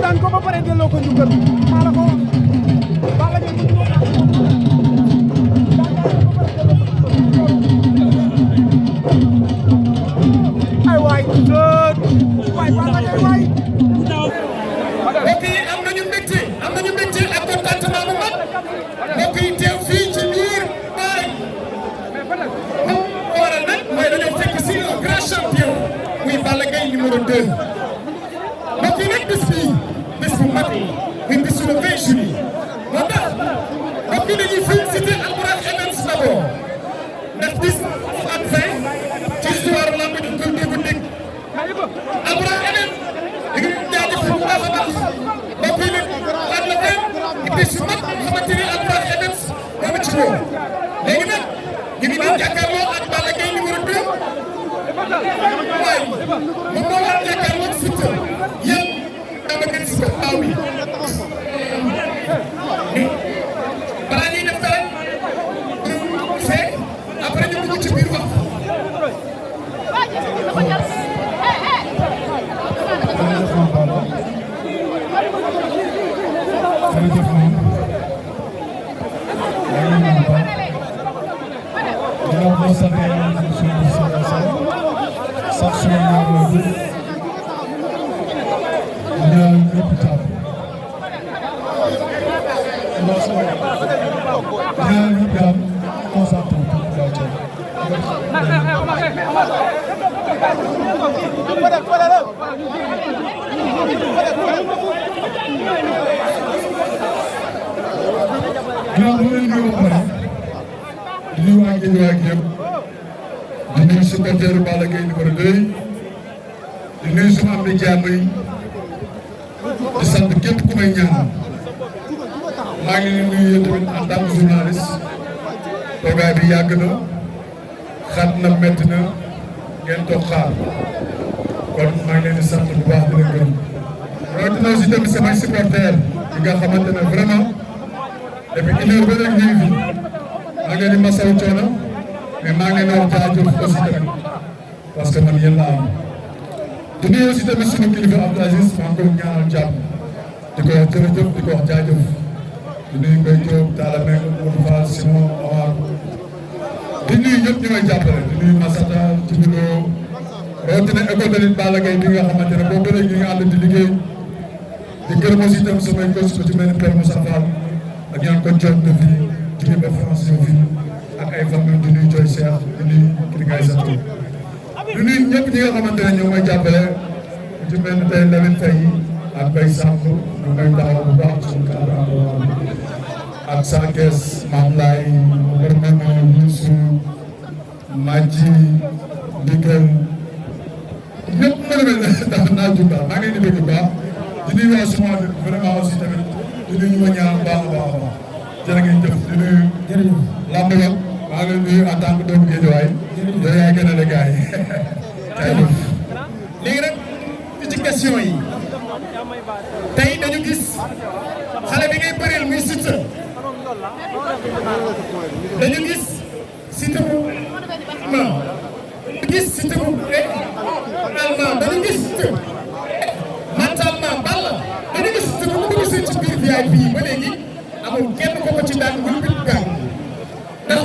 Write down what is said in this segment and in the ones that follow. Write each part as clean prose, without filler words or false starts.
daan ko ba pare delloo ko njukkal maa la ko wax Balla Gaye ay waay waay Balla Gaye waay mbokk yi am nañu mbégte ak contentement bu mag mbokk yi teew fii ci biir Paris moom waral nag mooy dañoo fekk si un grand champion muy Balla Gaye numéro 2 mbokk yi nag bis bii bis bu mag muy bisu le 20 juillet moo tax mbokk yi dañuy félicité Albourakh Events d'abord ndax bis am fin ci histoire lamb ñu koy dégg Albourakh Events di ngi jaajëfal bu baax a baax mbokk yi nag am na benn bis yu mag xamante ni Albourakh Events moo ci woo léegi nag ñu ngi doon jàkkaarloo ak Balla Gaye numéro 2 waaye moom moo war a jàkkaarloo ak Siteu yéen dama gën si taw bi balaa ñuy def dara fekk après ñu dugg ci biir wax. di nuyu supporteru Balla Gaye numéro 2 di nuyu sama am di jàmm yi di sant képp ku may ñaan maa ngi leen nuyu tamit en tant que journaliste toogaay bi yàgg na xat na métti na ngeen toog xaar kon maa ngi leen di sant bu baax di leen gërëm rawatina aussi tamit samay supporters yi nga xamante ne vraiment depuis une heure ba léegi ñu ngi fi maa ngi leen di masawu coono mais maa ngi leen di wax jaajëf aussi tamit parce que man yéen laa am di nuyu aussi tamit suñu kilifa Abdou Aziz maa ngi koy ñaanal jàmm di ko wax jërëjëf di ko wax jaajëf di nuyu Mbaye Diop Talla Mbengue Modou Fall Simon Omar di nuyu ñëpp ñu may jàppale di nuyu Massata Djibrilo rawatina école de lutte Balla Gaye bi nga xamante ne boobu ba léegi ñu ngi ànd di liggéey di gërëm aussi tamit samay coach ko ci mel ni Père Moussa Fall ak ñaan ko jot na fi jóge ba France ñëw fi ak ay famille di nuyu Thioye Cheikh di nuyu Kirigay Sato di nuyu ñëpp ñi nga xamante ne ñoo may jàppale ku ci mel ni tey Lamine Faye ak Baye Samb ñu may taxaw bu baax suñu cadre ak Sakes Mame Laye Barmana Youssou Madji Ndigal ñëpp mën a mel ndax naa jug daal maa ngi leen di bëgg bu baax di nuyu waa suma vraiment aussi tamit di nuyu ñu ma ñaan baax a baax a baax jërë ngeen jëf di nuyu jërëjëf lamb la maa ngi leen nuyu en tant que doomu Guédiawaye yow yaay gën a la gars yi jaajëf léegi nag fi ci question yi tey dañu gis xale bi ngay bëreel muy Siteu dañu gis Siteu bu non gis Siteu bu allemand dañu gis Siteu mentalement Balla dañu gis Siteu bu dugg ci biir VIP ba léegi amul kenn ko ci daan wul bit gàng ndax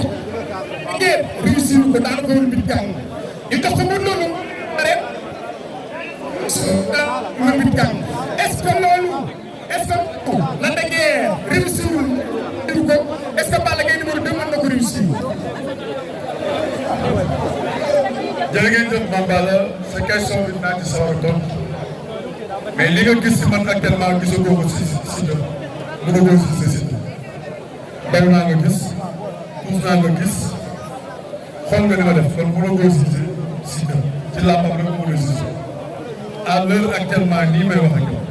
ngeen réussir ko daan ko wul bit gàng ñu jox ko mën loolu pare wul bit gàng est-ce que loolu jërë ngeen jëf Mame Balla sa question bi naa ci sawar a tontu mais li nga gis si man actuellement gisagoo ko si Siteu mënagoo si Siteu daw naa nga gis tuus naa nga gis xool nga ni ma def kon mënagoo si Siteu ci làmbam rek mën a si à l'heure actuellement nii may wax ak yow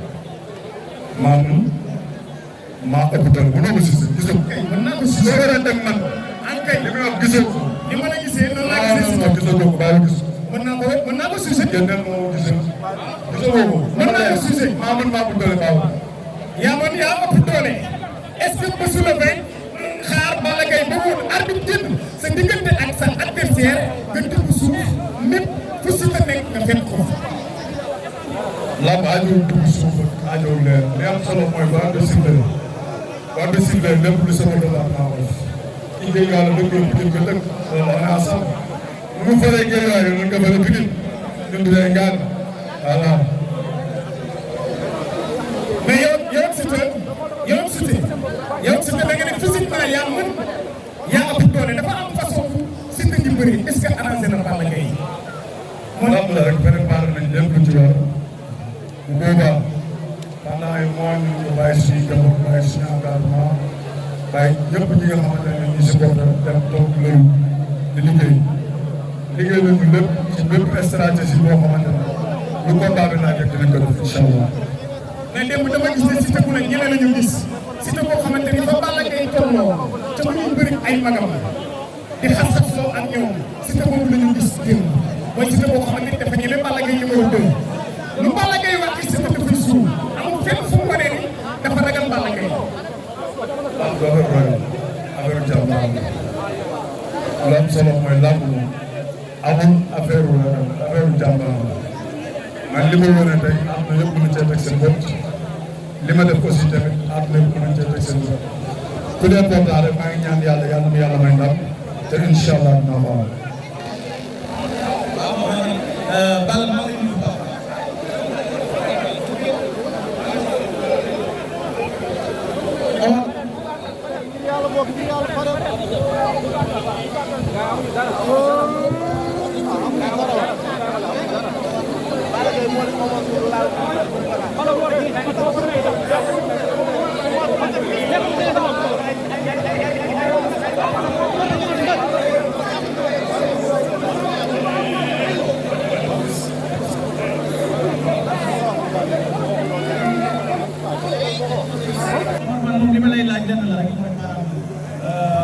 maa ëpp tal mënagoo si gisoo kay mën naa ko si soo waree teg man en kay li may wax gisoo ko ni ma la gisee noonu laa gisee non gisoo ko bàyyi gis mën naa ko suuse génneel moo gisee gisoo ko mën naa ko suuse maa ëpp doole baaw yaa ëpp doole est-ce que bésu la fay xaar Balla Gaye ba woon arbitre génn sa diggante ak sa adversaire nga tëb suuf lépp fu si la nekk nga fekk ko lamb aajowul dugg suuf aajowul leer li am solo mooy ba de sifflé lépp lu sama doole am naa ko def ki dégg yàlla dëgg yow Pikine ko dëkk loolu on est ensemble nu mu faree Guédiawaye noonu nga faree Pikine ñun du dee ngaan voilà mais yow Siteu da nga ne physiquement yaa mën yaa ëpp doole dafa am façon Siteu di bëri est-ce que arrangé na Balla Gaye moom la rek préparé nañ lépp lu ci war bu boobaa pendant ay mois ñu ko bàyyi suñu jamono bàyyi suñu engagement bàyyi ñëpp ñi nga xamante ne ñu si bopp dem toog loolu di liggéey nañu lépp ci bépp stratégie boo xamante ne lu combat bi naa jëkk dinañ ko def incha allah. mais démb dama gis ne Siteu bu ne ñeneen lañu gis Siteu boo xamante ni fa Balla Gaye tolloo ca mu ñu bëri ay magam di xas-xasoo ak ñoom Siteu boobu la ñu gis démb mooy Siteu boo xamante ni dafa ñeme Balla Gaye numéro 2 lu Balla Gaye wax ci Siteu dafay suuf amul fenn fu mu wanee ni dafa ragal Balla Gaye. waaw loolu affaire jàmbaar lu am solo mooy làmb moom amul affaire jàmbaar man li ma wane tey am na yëpp mën a cee teg seen bopp li ma def aussi tamit am na yëpp mën a cee teg seen bopp ku dee portant rek maa ngi ñaan yàlla mu yàlla may ndam te incha allah dinaa ko am. li ma lay laaj lenn la rek mooy maanaam